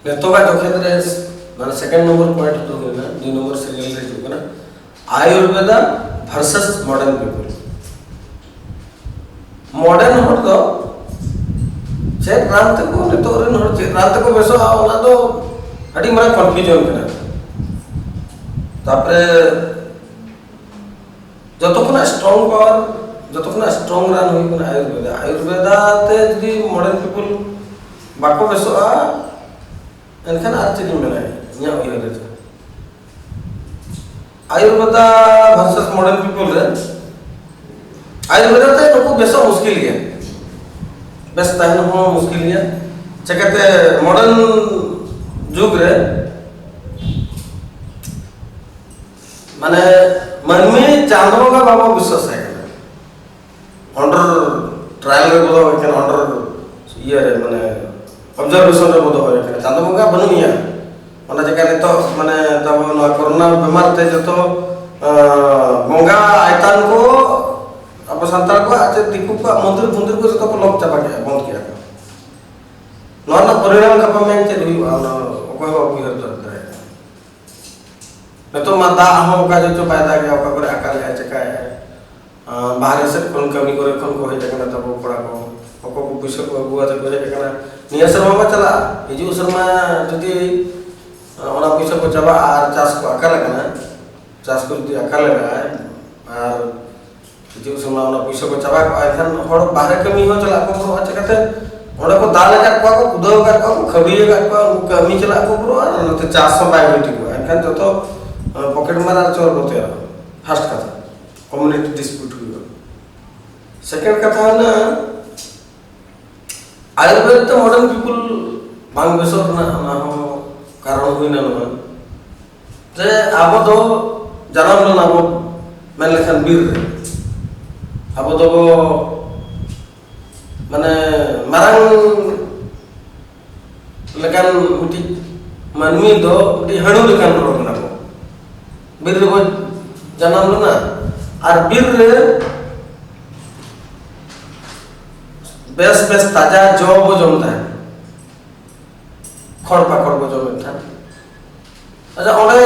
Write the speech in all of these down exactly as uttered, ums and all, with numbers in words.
ᱱᱤᱛᱚᱜᱟᱜ ᱡᱚᱠᱷᱮᱛ ᱨᱮ ᱢᱟᱱᱮ second number point ᱫᱚ ᱦᱩᱭᱱᱟ, ᱫᱩᱭ ᱱᱚᱢᱵᱚᱨ serial ᱨᱮ ᱦᱤᱡᱩᱜ ᱠᱟᱱᱟ Ayurveda versus modern people᱾ Modern ᱦᱚᱲ ᱫᱚ ᱪᱮᱫ ᱨᱟᱱ ᱛᱮᱠᱚ, ᱱᱤᱛᱚᱜ ᱨᱮᱱ ᱦᱚᱲ ᱪᱮᱫ ᱨᱟᱱ ᱛᱮᱠᱚ ᱵᱮᱥᱚᱜᱼᱟ, ᱚᱱᱟ ᱫᱚ ᱟᱹᱰᱤ ᱢᱟᱨᱟᱝ confusion ᱠᱟᱱᱟ᱾ ᱛᱟᱯᱚᱨᱮ ᱡᱚᱛᱚ ᱠᱷᱚᱱᱟᱜ strong power, ᱡᱚᱛᱚ ᱠᱷᱚᱱᱟᱜ strong ᱨᱟᱱ ᱦᱩᱭᱩᱜ ᱠᱟᱱᱟ ᱟᱭᱩᱨᱵᱮᱫᱟ᱾ ᱟᱭᱩᱨᱵᱮᱫᱟ ᱛᱮ ᱡᱩᱫᱤ modern people ᱵᱟᱠᱚ ᱵᱮᱥᱚᱜᱼᱟ, ᱮᱱᱠᱷᱟᱱ ᱟᱨ ᱪᱮᱫ ᱤᱧ ᱢᱮᱱᱟ ᱤᱧᱟᱹᱜ ᱩᱭᱦᱟᱹᱨ ᱨᱮᱫᱚ᱾ ᱟᱭᱩᱨᱵᱮᱫᱟ versus modern people ᱨᱮ, ᱟᱭᱩᱨᱵᱮᱫᱟ ᱛᱮ ᱱᱩᱠᱩ ᱵᱮᱥᱚᱜ ᱢᱩᱥᱠᱤᱞ ᱜᱮᱭᱟ, ᱵᱮᱥ ᱛᱟᱦᱮᱱ ᱦᱚᱸ ᱢᱩᱥᱠᱤᱞ ᱜᱮᱭᱟ᱾ ᱪᱤᱠᱟᱹᱛᱮ modern ᱡᱩᱜᱽ ᱨᱮ ᱢᱟᱱᱮ ᱢᱟᱹᱱᱢᱤ ᱪᱟᱸᱫᱚ ᱵᱚᱸᱜᱟ ᱵᱟᱵᱚ ᱵᱤᱥᱣᱟᱥᱟᱭ ᱠᱟᱱᱟ᱾ Under trial ᱨᱮ ᱵᱚ ᱫᱚᱦᱚᱭ ᱠᱟᱱᱟ, under ᱤᱭᱟᱹ ᱨᱮ ᱢᱟᱱᱮ observation ᱨᱮ ᱵᱚ ᱫᱚᱦᱚᱭ ᱠᱟᱱᱟ, ᱪᱟᱸᱫᱚ ᱵᱚᱸᱜᱟ ᱵᱟᱹᱱᱩᱜ ᱮᱭᱟ᱾ ᱚᱱᱟ ᱪᱤᱠᱟᱹ ᱱᱤᱛᱚᱜ ᱢᱟᱱᱮ ᱛᱟᱵᱚ ᱱᱚᱣᱟ ᱠᱳᱨᱳᱱᱟ ᱵᱤᱢᱟᱨ ᱛᱮ ᱡᱚᱛᱚ ᱟᱸ, ᱵᱚᱸᱜᱟ ᱟᱭᱛᱟᱱ ᱠᱚ ᱟᱵᱚ ᱥᱟᱱᱛᱟᱲ ᱠᱚᱣᱟᱜ ᱪᱮᱫ ᱫᱤᱠᱩ ᱠᱚᱣᱟᱜ ᱢᱚᱱᱫᱤᱨ ᱯᱷᱚᱱᱫᱤᱨ ᱠᱚ ᱡᱚᱛᱚ ᱠᱚ ᱞᱚᱠ ᱪᱟᱵᱟ ᱠᱮᱫᱼᱟ, ᱵᱚᱱᱫ ᱠᱮᱫᱼᱟ ᱠᱚ᱾ ᱱᱚᱣᱟ ᱨᱮᱱᱟᱜ ᱯᱚᱨᱤᱱᱟᱢ ᱜᱟᱯᱟ ᱢᱮᱭᱟᱝ ᱪᱮᱫ ᱦᱩᱭᱩᱜᱼᱟ, ᱚᱱᱟ ᱚᱠᱚᱭ ᱦᱚᱸ ᱵᱟᱠᱚ ᱩᱭᱦᱟᱹᱨ ᱫᱟᱲᱮᱭᱟᱜᱼᱟ᱾ ᱱᱤᱛᱚᱜ ᱢᱟ ᱫᱟᱜ ᱦᱚᱸ ᱚᱱᱠᱟ ᱡᱚᱪᱚ ᱵᱟᱭ ᱫᱟᱜᱮᱜᱼᱟ, ᱚᱠᱟ ᱠᱚᱨᱮ ᱟᱠᱟᱞᱮᱜᱼᱟᱭ, ᱪᱮᱠᱟᱭᱮᱜᱼᱟᱭ᱾ ᱟᱸ, ᱵᱟᱦᱨᱮ ᱥᱮᱫ ᱠᱷᱚᱱ ᱠᱟᱹᱢᱤ ᱠᱚᱨᱮ ᱠᱷᱚᱱ ᱠᱚ ᱦᱮᱡ ᱟᱠᱟᱱᱟ ᱛᱟᱵᱚ ᱠᱚᱲᱟ ᱠᱚ, ᱚᱠᱚᱭ ᱠᱚ ᱯᱩᱭᱥᱟᱹ ᱠᱚ ᱟᱹᱜᱩ ᱠᱟᱛᱮ ᱠᱚ ᱦᱮᱡ ᱟᱠᱟᱱᱟ᱾ ᱱᱤᱭᱟᱹ ᱥᱮᱨᱢᱟ ᱢᱟ ᱪᱟᱞᱟᱜᱼᱟ, ᱦᱤᱡᱩᱜ ᱥᱮᱨᱢᱟ ᱡᱩᱫᱤ, ᱟᱸ, ᱚᱱᱟ ᱯᱩᱭᱥᱟᱹ ᱠᱚ ᱪᱟᱵᱟᱜᱼᱟ ᱟᱨ ᱪᱟᱥ ᱠᱚ ᱟᱠᱟᱞ ᱟᱠᱟᱱᱟ, ᱪᱟᱥ ᱠᱚ ᱡᱩᱫᱤ ᱟᱠᱟᱞ ᱟᱠᱟᱱᱟ ᱟᱨ ᱦᱤᱡᱩᱜ ᱥᱮᱨᱢᱟ ᱚᱱᱟ ᱯᱩᱭᱥᱟᱹ ᱠᱚ ᱪᱟᱵᱟ ᱠᱚᱜᱼᱟ, ᱮᱱᱠᱷᱟᱱ ᱦᱚᱲ ᱵᱟᱦᱨᱮ ᱠᱟᱹᱢᱤ ᱦᱚᱸ ᱪᱟᱞᱟᱜ ᱠᱚ ᱵᱚᱨᱚᱜᱼᱟ᱾ ᱪᱤᱠᱟᱹᱛᱮ ᱚᱸᱰᱮ ᱠᱚ ᱫᱟᱞ ᱟᱠᱟᱫ ᱠᱚᱣᱟ, ᱠᱚ ᱠᱩᱫᱟᱹᱣ ᱟᱠᱟᱫ ᱠᱚᱣᱟ, ᱠᱚ ᱠᱟᱹᱢᱤ ᱟᱠᱟᱫ ᱠᱚᱣᱟ, ᱩᱱᱠᱩ ᱠᱟᱹᱢᱤ ᱪᱟᱞᱟᱜ ᱠᱚ ᱵᱚᱨᱚᱜᱼᱟ, ᱟᱨ ᱱᱚᱛᱮ ᱪᱟᱥ ᱦᱚᱸ ᱵᱟᱭ ᱦᱩᱭ ᱴᱷᱤᱠᱚᱜᱼᱟ᱾ ᱮᱱᱠᱷᱟᱱ ᱡᱚᱛᱚ, ᱟᱸ, ᱯᱚᱠᱮᱴ ᱢᱟᱨ ᱟᱨ ᱪᱚᱨ ᱠᱚ ᱛᱮᱭᱟᱨᱟ᱾ First ᱠᱟᱛᱷᱟ, community dispute ᱦᱩᱭᱩᱜᱼᱟ᱾ Second ᱠᱟᱛᱷᱟ ᱦᱩᱭᱱᱟ, ᱟᱭᱩᱨᱵᱮᱫ ᱛᱮ modern people ᱵᱟᱝ ᱵᱮᱥᱚᱜ ᱨᱮᱱᱟᱜ ᱚᱱᱟ ᱦᱚᱸ ᱠᱟᱨᱚᱱ ᱦᱩᱭᱱᱟ ᱱᱚᱣᱟ ᱡᱮ ᱟᱵᱚ ᱫᱚ ᱡᱟᱱᱟᱢ ᱞᱮᱱᱟ ᱵᱚ ᱢᱮᱱ ᱞᱮᱠᱷᱟᱱ ᱵᱤᱨ ᱨᱮ᱾ ᱟᱵᱚ ᱫᱚᱵᱚ ᱢᱟᱱᱮ ᱢᱟᱨᱟᱝ ᱞᱮᱠᱟᱱ ᱢᱤᱫᱴᱤᱡ ᱢᱟᱹᱱᱢᱤ ᱫᱚ ᱢᱤᱫᱴᱤᱡ ᱦᱟᱹᱬᱩ ᱞᱮᱠᱟᱱ ᱦᱚᱲ ᱠᱟᱱᱟ ᱵᱚ᱾ ᱵᱤᱨ ᱨᱮᱵᱚ ᱡᱟᱱᱟᱢ ᱞᱮᱱᱟ ᱟᱨ ᱵᱤᱨ ᱨᱮ ᱵᱮᱥ ᱵᱮᱥ ᱛᱟᱡᱟ ᱡᱚ ᱵᱚ ᱡᱚᱢ ᱛᱟᱦᱮᱸᱫ᱾ ᱠᱷᱚᱲ ᱯᱟᱠᱚᱲ ᱵᱚ ᱡᱚᱢᱮᱫ ᱛᱟᱦᱮᱸᱫ᱾ ᱟᱪᱪᱷᱟ, ᱚᱸᱰᱮ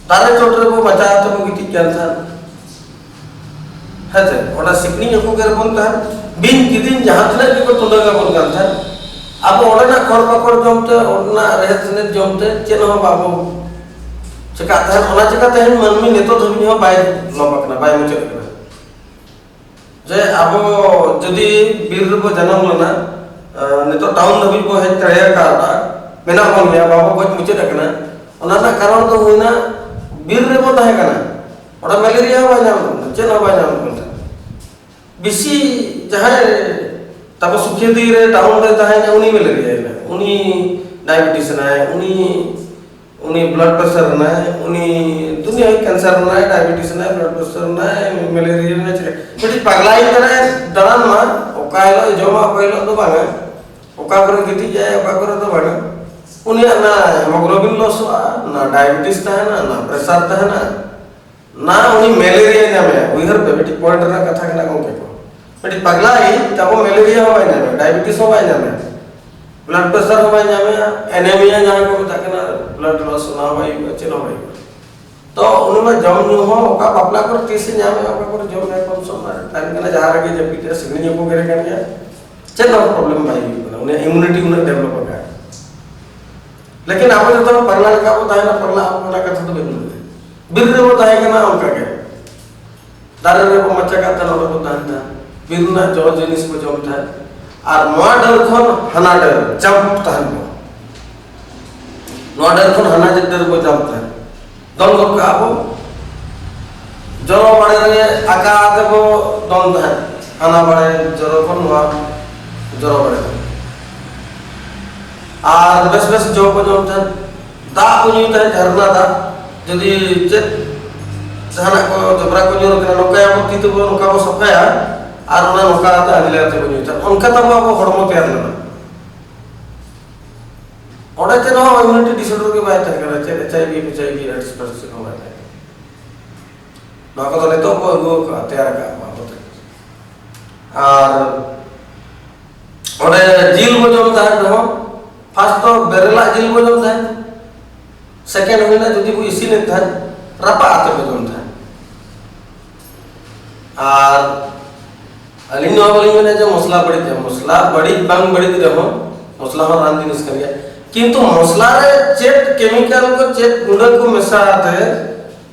ᱫᱟᱨᱮ ᱪᱚᱴ ᱨᱮᱵᱚ ᱢᱟᱪᱟ ᱠᱟᱛᱮ ᱵᱚ ᱜᱤᱛᱤᱡ ᱠᱟᱱ ᱛᱟᱦᱮᱸᱫ᱾ ᱦᱮᱸ ᱥᱮ? ᱚᱸᱰᱮ ᱥᱤᱠᱲᱤᱡ ᱦᱚᱸᱠᱚ ᱜᱮᱨ ᱵᱚᱱ ᱛᱟᱦᱮᱸᱫ, ᱵᱤᱧ ᱠᱤᱫᱤᱧ ᱡᱟᱦᱟᱸ ᱛᱤᱱᱟᱹᱜ ᱜᱮᱠᱚ ᱴᱩᱰᱟᱹᱝ ᱟᱵᱚᱱ ᱠᱟᱱ ᱛᱟᱦᱮᱸᱫ, ᱟᱵᱚ ᱚᱸᱰᱮᱱᱟᱜ ᱠᱷᱚᱲ ᱯᱟᱠᱚᱲ ᱡᱚᱢ ᱛᱮ, ᱚᱸᱰᱮᱱᱟᱜ ᱨᱮᱦᱮᱫ ᱥᱮᱸᱫᱮᱫ ᱡᱚᱢ ᱛᱮ ᱪᱮᱫ ᱦᱚᱸ ᱵᱟᱵᱚ ᱪᱮᱠᱟᱜ ᱛᱟᱦᱮᱸᱫ᱾ ᱚᱱᱟ ᱪᱮᱠᱟ ᱛᱮᱦᱮᱧ ᱢᱟᱹᱱᱢᱤ ᱱᱤᱛᱚᱜ ᱫᱷᱟᱹᱵᱤᱡ ᱦᱚᱸ ᱵᱟᱭ ᱞᱚᱵ ᱟᱠᱟᱱᱟ, ᱵᱟᱭ ᱢᱩᱪᱟᱹᱫ ᱟᱠᱟᱱᱟ᱾ ᱡᱮ ᱟᱵᱚ ᱡᱩᱫᱤ ᱵᱤᱨ ᱨᱮᱵᱚ ᱡᱟᱱᱟᱢ ᱞᱮᱱᱟ, ᱮ, ᱱᱤᱛᱚᱜ ᱴᱟᱣᱩᱱ ᱫᱷᱟᱹᱵᱤᱡ ᱵᱚ ᱦᱮᱡ ᱫᱟᱲᱮ ᱟᱠᱟᱫᱟ, ᱢᱮᱱᱟᱜ ᱵᱚᱱ ᱜᱮᱭᱟ, ᱵᱟᱵᱚ ᱜᱚᱡ ᱢᱩᱪᱟᱹᱫ ᱟᱠᱟᱱᱟ, ᱚᱱᱟ ᱨᱮᱱᱟᱜ ᱠᱟᱨᱚᱱ ᱫᱚ ᱦᱩᱭᱱᱟ ᱵᱤᱨ ᱨᱮᱵᱚ ᱛᱟᱦᱮᱸ ᱠᱟᱱᱟ᱾ ᱚᱸᱰᱮ ᱢᱮᱞᱮᱨᱤᱭᱟ ᱦᱚᱸ ᱵᱟᱭ ᱧᱟᱢ ᱞᱮᱫ ᱵᱚᱱᱟ, ᱪᱮᱫ ᱦᱚᱸ ᱵᱟᱭ ᱧᱟᱢ ᱞᱮᱫ ᱵᱚᱱᱟ᱾ ᱵᱮᱥᱤ ᱡᱟᱦᱟᱸᱭ ᱛᱟᱵᱚ ᱥᱩᱠᱷᱤᱭᱟᱹ ᱫᱤ ᱨᱮ ᱴᱟᱣᱩᱱ ᱨᱮ ᱛᱟᱦᱮᱸᱭᱮᱱᱟ, ᱩᱱᱤ ᱢᱮᱞᱮᱨᱤᱭᱟ ᱮᱱᱟ, ᱩᱱᱤ ᱰᱟᱭᱟᱵᱮᱴᱤᱥ ᱮᱱᱟᱭ, ᱩᱱᱤ, ᱩᱱᱤ ᱵᱞᱟᱰ ᱯᱨᱮᱥᱟᱨ ᱮᱱᱟᱭ, ᱩᱱᱤ ᱫᱩᱱᱤᱭᱟᱹ ᱠᱮᱱᱥᱟᱨ ᱮᱱᱟᱭ, ᱰᱟᱭᱟᱵᱮᱴᱤᱥ ᱮᱱᱟᱭ, ᱵᱞᱟᱰ ᱯᱨᱮᱥᱟᱨ ᱮᱱᱟᱭ, ᱢᱮᱞᱮᱨᱤᱭᱟ ᱮᱱᱟᱭ, ᱪᱮᱫ ᱢᱤᱫᱴᱤᱡ ᱯᱟᱜᱽᱞᱟᱭ ᱠᱟᱱᱟᱭ, ᱫᱟᱬᱟᱱ ᱢᱟ ᱚᱠᱟ ᱦᱤᱞᱳᱜ ᱡᱚᱢᱟ ᱚᱠᱟ ᱦᱤᱞᱳᱜ ᱫᱚ ᱵᱟᱝᱟ, ᱚᱠᱟ ᱠᱚᱨᱮ ᱜᱤᱛᱤᱡ ᱟᱭ ᱚᱠᱟ ᱠᱚᱨᱮ ᱫᱚ ᱵᱟᱝᱟ, ᱩᱱᱤᱭᱟᱜ ᱱᱟ ᱦᱮᱢᱳᱜᱞᱳᱵᱤᱱ ᱞᱚᱥᱚᱜᱼᱟ, ᱱᱟ ᱰᱟᱭᱟᱵᱮᱴᱤᱥ ᱛᱟᱦᱮᱱᱟ, ᱱᱟ ᱯᱨᱮᱥᱟᱨ ᱛᱟᱦᱮᱱᱟ, ᱱᱟ ᱩᱱᱤ ᱢᱮᱞᱮᱨᱤᱭᱟ ᱧᱟᱢᱮᱭᱟ᱾ ᱩᱭᱦᱟᱹᱨ ᱯᱮ, ᱢᱤᱫᱴᱤᱡ ᱯᱚᱭᱮᱱᱴ ᱨᱮᱱᱟᱜ ᱠᱟᱛᱷᱟ ᱠᱟᱱᱟ ᱜᱚᱢᱠᱮ ᱠᱚ᱾ ᱢᱤᱫᱴᱤᱡ ᱯᱟᱜᱽᱞᱟᱭ ᱛᱟᱵᱚ ᱢᱮᱞᱮᱨᱤᱭᱟ ᱦᱚᱸ ᱵᱟᱭ ᱧᱟᱢᱮᱭᱟ, ᱰᱟᱭᱟᱵᱮᱴᱤᱥ ᱦᱚᱸ ᱵᱟᱭ ᱧᱟᱢᱮᱭᱟ, ᱵᱞᱟᱰ ᱯᱨᱮᱥᱟᱨ ᱦᱚᱸ ᱵᱟᱭ ᱧᱟᱢᱮᱭᱟ, ᱮᱱᱮᱢᱤᱭᱟ ᱡᱟᱦᱟᱸ ᱠᱚ ᱢᱮᱛᱟᱜ ᱠᱟᱱᱟ, ᱵᱞᱟᱰ ᱞᱚᱥ, ᱚᱱᱟ ᱦᱚᱸ ᱵᱟᱭ ᱦᱩᱭᱩᱜᱼᱟ, ᱪᱮᱫ ᱦᱚᱸ ᱵᱟᱭ ᱦᱩᱭᱩᱜᱼᱟ᱾ ᱛᱚ ᱩᱱᱤ ᱢᱟ ᱡᱚᱢ ᱧᱩ ᱦᱚᱸ ᱚᱠᱟ ᱵᱟᱯᱞᱟ ᱠᱚᱨᱮ ᱛᱤᱥ ᱮ ᱧᱟᱢᱮᱭᱟ, ᱚᱠᱟ ᱠᱚᱨᱮ ᱡᱚᱢ ᱧᱩ ᱠᱚᱢ ᱥᱚᱢ ᱛᱟᱦᱮᱱ ᱠᱟᱱᱟ, ᱡᱟᱦᱟᱸ ᱨᱮᱜᱮ ᱡᱟᱹᱯᱤᱫ ᱨᱮ ᱥᱤᱠᱲᱤᱡ ᱦᱚᱸᱠᱚ ᱜᱮᱨᱮ ᱠᱟᱱ ᱜᱮᱭᱟ, ᱪᱮᱫ ᱦᱚᱸ ᱯᱨᱚᱵᱞᱮᱢ ᱵᱟᱭ ᱦᱩᱭᱩᱜ ᱠᱟᱱᱟ, ᱩᱱᱤᱭᱟᱜ ᱤᱢᱩᱱᱤᱴᱤ ᱩᱱᱟᱹᱜ ᱰᱮᱵᱷᱞᱚᱯ ᱟᱠᱟᱱᱟ᱾ ᱞᱮᱠᱤᱱ ᱟᱵᱚ ᱡᱚᱛᱚ ᱦᱚᱲ ᱯᱟᱜᱽᱞᱟ ᱞᱮᱠᱟ ᱵᱚ ᱛᱟᱦᱮᱱᱟ, ᱯᱟᱜᱽᱞᱟ ᱟᱵᱚ ᱚᱱᱟ ᱠᱟᱛᱷᱟ ᱫᱚ ᱵᱟᱹᱧ ᱢᱮᱱᱫᱟ᱾ ᱵᱤᱨ ᱨᱮᱵᱚ ᱛᱟᱦᱮᱸ ᱠᱟᱱᱟ ᱚᱱᱠᱟ ᱜᱮ, ᱫᱟᱨᱮ ᱨᱮᱵᱚ ᱢᱟᱪᱟ ᱠᱟᱜ ᱛᱟᱦᱮᱱᱟ, ᱚᱸᱰᱮ ᱵᱚ ᱛᱟᱦᱮᱱ ᱛᱟᱦᱮᱸᱫ᱾ ᱵᱤᱨ ᱨᱮᱱᱟᱜ ᱡᱚ ᱡᱤᱱᱤᱥ ᱵᱚ ᱡᱚᱢ ᱛᱟᱦᱮᱸᱫ᱾ ᱟᱨ ᱱᱚᱣᱟ ᱰᱟᱹᱨ ᱠᱷᱚᱱ ᱦᱟᱱᱟ ᱰᱟᱹᱨ ᱡᱟᱢᱯ ᱛᱟᱦᱮᱱ ᱵᱚ, ᱱᱚᱣᱟ ᱰᱟᱹᱨ ᱠᱷᱚᱱ ᱦᱟᱱᱟ ᱰᱟᱹᱨ ᱵᱚ ᱡᱟᱢᱯ ᱛᱟᱦᱮᱸᱫ, ᱫᱚᱱ ᱜᱚᱫ ᱠᱟᱜᱼᱟ ᱵᱚ᱾ ᱡᱚᱨᱚ ᱵᱟᱲᱮ ᱨᱮ ᱟᱠᱟ ᱛᱮᱵᱚ ᱫᱚᱱ ᱛᱟᱦᱮᱸᱫ, ᱦᱟᱱᱟ ᱵᱟᱲᱮ ᱡᱚᱨᱚ ᱠᱷᱚᱱ ᱱᱚᱣᱟ ᱡᱚᱨᱚ ᱵᱟᱲᱮ ᱨᱮ᱾ ᱟᱨ ᱵᱮᱥ ᱵᱮᱥ ᱡᱚ ᱠᱚ ᱡᱚᱢ ᱛᱟᱦᱮᱸᱫ, ᱫᱟᱜ ᱠᱚ ᱧᱩᱭ ᱛᱟᱦᱮᱸᱫ, ᱡᱷᱟᱨᱱᱟ ᱫᱟᱜ᱾ ᱡᱩᱫᱤ ᱪᱮᱫ ᱡᱟᱦᱟᱱᱟᱜ ᱠᱚ ᱡᱚᱵᱽᱨᱟ ᱠᱚ ᱧᱩᱨ ᱠᱟᱱᱟ, ᱱᱚᱝᱠᱟᱭᱟᱵᱚ, ᱛᱤ ᱛᱮᱵᱚ ᱱᱚᱝᱠᱟ ᱵᱚ ᱥᱟᱯᱷᱟᱭᱟ, ᱟᱨ ᱚᱱᱟ ᱱᱚᱝᱠᱟ ᱠᱟᱛᱮ ᱟᱹᱰᱤ ᱞᱮᱠᱟ ᱛᱮᱵᱚ ᱧᱩᱭ ᱛᱟᱦᱮᱸᱫ᱾ ᱚᱱᱠᱟ ᱛᱟᱵᱚ ᱟᱵᱚ ᱦᱚᱲᱢᱚ ᱛᱮᱭᱟᱨ ᱞᱮᱱᱟ᱾ ᱚᱸᱰᱮ ᱪᱮᱫ ᱦᱚᱸ ᱤᱢᱤᱭᱩᱱᱤᱴᱤ ᱰᱤᱥᱚᱨᱰᱟᱨ ᱜᱮ ᱵᱟᱭ ᱛᱟᱦᱮᱸ ᱠᱟᱱᱟ, ᱪᱮᱫ ᱮᱭᱤᱪ ᱟᱭ ᱵᱷᱤ, ᱮᱭᱤᱪ ᱟᱭ ᱵᱷᱤ, ᱮᱰᱥ ᱯᱷᱮᱰᱥ ᱪᱮᱫ ᱦᱚᱸ ᱵᱟᱭ ᱛᱟᱦᱮᱸ ᱠᱟᱱᱟ᱾ ᱱᱚᱣᱟ ᱠᱚᱫᱚ ᱱᱤᱛᱚᱜ ᱠᱚ ᱟᱹᱜᱩ ᱟᱠᱟᱫᱼᱟ, ᱛᱮᱭᱟᱨ ᱟᱠᱟᱫ ᱠᱚᱣᱟ ᱠᱚ᱾ ᱟᱨ ᱚᱸᱰᱮ ᱡᱤᱞ ᱵᱚ ᱡᱚᱢ ᱛᱟᱦᱮᱸᱫ ᱨᱮᱦᱚᱸ, ᱯᱷᱟᱥᱴ ᱫᱚ ᱵᱮᱨᱮᱞᱟᱜ ᱡᱤᱞ ᱵᱚ ᱡᱚᱢ ᱛᱟᱦᱮᱸᱫ, ᱥᱮᱠᱮᱱᱰ ᱦᱩᱭᱱᱟ ᱡᱩᱫᱤ ᱵᱚ ᱤᱥᱤᱱᱮᱫ ᱛᱟᱦᱮᱸᱫ, ᱨᱟᱯᱟᱜ ᱟᱛᱮ ᱵᱚ ᱡᱚᱢ ᱛᱟᱦᱮᱸᱫ᱾ ᱟᱨ ᱟᱹᱞᱤᱧ ᱱᱚᱣᱟ ᱵᱟᱹᱞᱤᱧ ᱢᱮᱱᱟ ᱡᱮ ᱢᱚᱥᱞᱟ ᱵᱟᱹᱲᱤᱡ ᱜᱮᱭᱟ, ᱢᱚᱥᱞᱟ ᱵᱟᱹᱲᱤᱡ ᱵᱟᱝ ᱵᱟᱹᱲᱤᱡ ᱨᱮᱦᱚᱸ ᱢᱚᱥᱞᱟ ᱦᱚᱸ ᱨᱟᱱ ᱡᱤᱱᱤᱥ ᱠᱟᱱ ᱜᱮᱭᱟ, ᱠᱤᱱᱛᱩ ᱢᱚᱥᱞᱟ ᱨᱮ ᱪᱮᱫ ᱠᱮᱢᱤᱠᱟᱞ ᱠᱚ, ᱪᱮᱫ ᱜᱩᱸᱰᱟᱹ ᱠᱚ ᱢᱮᱥᱟ ᱟᱛᱮ,